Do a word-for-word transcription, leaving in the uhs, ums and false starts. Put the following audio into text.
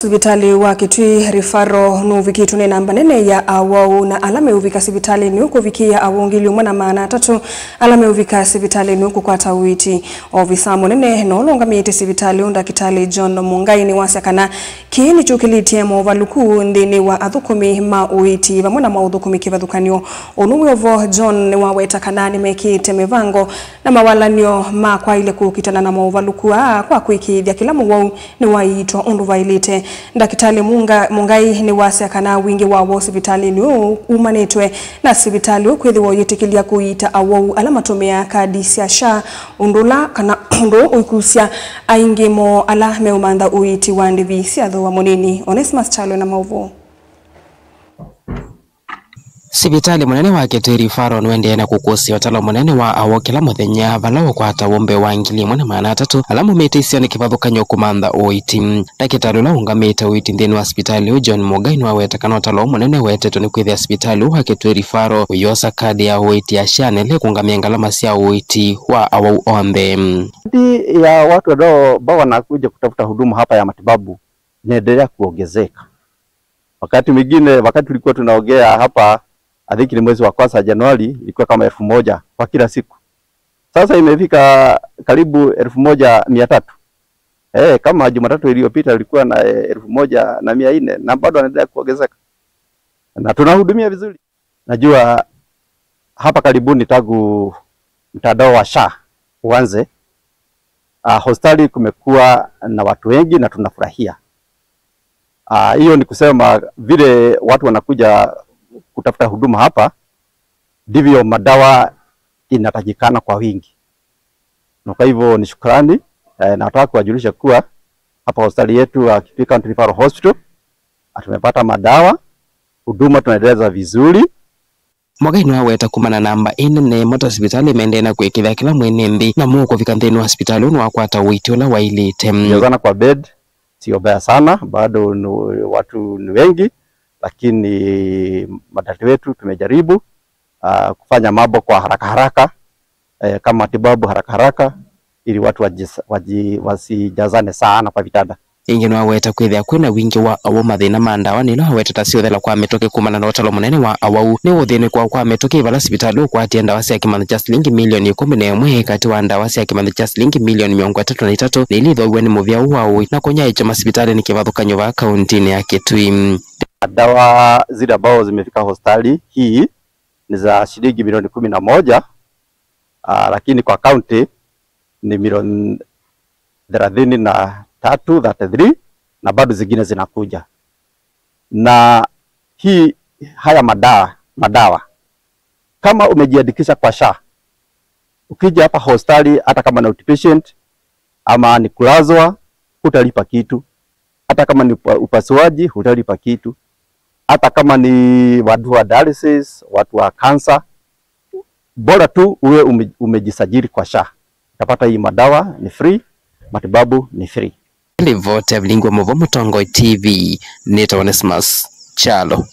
Sivitalĩ wa Kitui Referral nũvikĩtwe nĩ namba nene ya awau, na ala meũvika sivitalĩnĩ ũũ kũvikĩĩa awau ngili ũmwe na maana atatũ ala meũvika sivitalĩnĩ ũũ kũkwata ũiiti. Ovisa mũnene na ũla ũngamĩte sivitalĩ ũũ, Ndakĩtalĩ John Mũngai, nĩwasya kana kĩĩ nĩkyũkĩlĩtye movalũku nthĩnĩ wa athũkũmi ma ũiiti vamwe na maũthũkũmi kĩvathũkany'o. Ũnũ wĩ o vo, John nĩwaweta kana nĩmekĩĩte mĩvango na mawalany'o ma kwaĩle kũkitana na movalũku aa kwa kũĩkĩĩthya kĩla mũwau nĩwaiitwa ũndũ vaĩlĩte. Ndakĩtalĩ Munga-, Mũngai nĩwasya kana wingĩ wa awau sivitalĩnĩ ũũ umanĩtwe na sivitalĩ ũũ kwĩthĩwa ũyĩtĩkĩlya kũiita awau ala matũmĩaa kadi sya SHA, ũndũ ũla kana ũndũ ũũ ũikusya aingĩ moo ala meũmantha ũiiti wa ndĩvi sya thooa mũnini. Onesmus Kyalo na maũvoo. Sivitalĩ mũnene wa Kitui Referral nũendee na kũkũsya ũtalo mũnene wa awau kĩla mũthenya, vala ũkwata wũmbe wa ngili ĩmwe na maana atatũ ala maumĩte isionĩ kĩvathũkany'o kũmantha ũiiti. Ndakĩtalĩ ũla ũngamĩte ũiiti nthĩnĩ wa sivitalĩ ũũ, John Mũngai, nĩwaweta kana ũtalo ũũ mũnene ũetetwe nĩ kwĩthĩa sivitalĩ ũũ wa Kitui Referral ũyosa kadi ya ũiiti ya SHA na ĩla ĩkũngamĩa ngalama sya ũiiti wa awau onthe. Idadi ya watu wanao, ambao wanakuja kutafuta huduma hapa ya matibabu inaendelea kuongezeka. Wakati mwingine, wakati tulikuwa tunaongea hapa, I think ni mwezi wa kwanza, Januari, ilikuwa kama elfu moja kwa kila siku. Sasa imefika karibu elfu moja mia tatu. Eh, kama Jumatatu iliyopita ilikuwa na, eh, elfu moja na mia nne, na bado anaendelea kuongezeka. Na tunahudumia vizuri. Najua hapa karibuni, tangu mtandao wa SHA uanze, ah, hospitali kumekuwa na watu wengi na tunafurahia. Ah, hiyo ni kusema vile watu wanakuja kutafuta huduma hapa, ndivyo madawa inatakikana kwa wingi. Na kwa hivyo ni shukrani, eh, nataka kuwajulisha kuwa hapa hospitali yetu ya Kitui County Referral Hospital, ah, tumepata madawa, huduma tunaendeleza vizuri. Mũngai nĩwaweta kumana na namba ĩnene ĩmwe ta sivitalĩ maendee na kũĩkĩĩthya kĩla mwene nthĩ na mũndũ kũvika nthĩnĩ wa sivitalĩ ũũ nĩwakwata ũiiti ũla waĩlĩte. Kujazana kwa bed sio mbaya sana, bado ni, watu ni wengi, lakini madaktari wetu tumejaribu, ah, kufanya mambo kwa haraka haraka, eh, kama matibabu haraka haraka, ili watu wajis-, waji-, wasijazane sana kwa vitanda. Ĩngĩ nĩwaweta kwĩthĩa kwĩna wingĩ wa awau mathĩna ma ndawa, na ĩla awetete syũthela kwa mĩtũkĩ kumana na ũtalo mũnene wa awau nĩ ũthĩnĩkwa kwa mĩtũkĩ vala sivitalĩ ũkwatie ndawa sya kĩmanthi kya silingi milioni ĩkũmi na ĩmwe katĩ wa ndawa sya kĩmanthi kya silingi milioni mĩongo ĩtatũ na itatũ na ila ithoiwe nĩ mũvĩa ũũ wa ũiiti na kũnyaĩĩkya masivitalĩnĩ kĩvathũkany'o vaa kauntinĩ ya Kitui. Dawa zile ambao zimefika hospitali hii ni za shilingi milioni kumi na moja, ah, lakini kwa kaunti ni milioni thelathini na tatu, thirty-three, na bado zingine zinakuja. Na hii, haya madawa, madawa, kama umejiandikisha kwa SHA, ukija hapa hospitali, hata kama ni outpatient ama ni kulazwa, hutalipa kitu. Hata kama ni upa-, upasuaji, hutalipa kitu. Hata kama ni watu wa dialysis, watu wa cancer, bora tu uwe ume-, umejisajili kwa SHA. Utapata hii madawa ni free, matibabu ni free. Livoti ya Vilingi wa Mũvoo Mũtongoi T V, nĩtawa Onesmus Kyalo.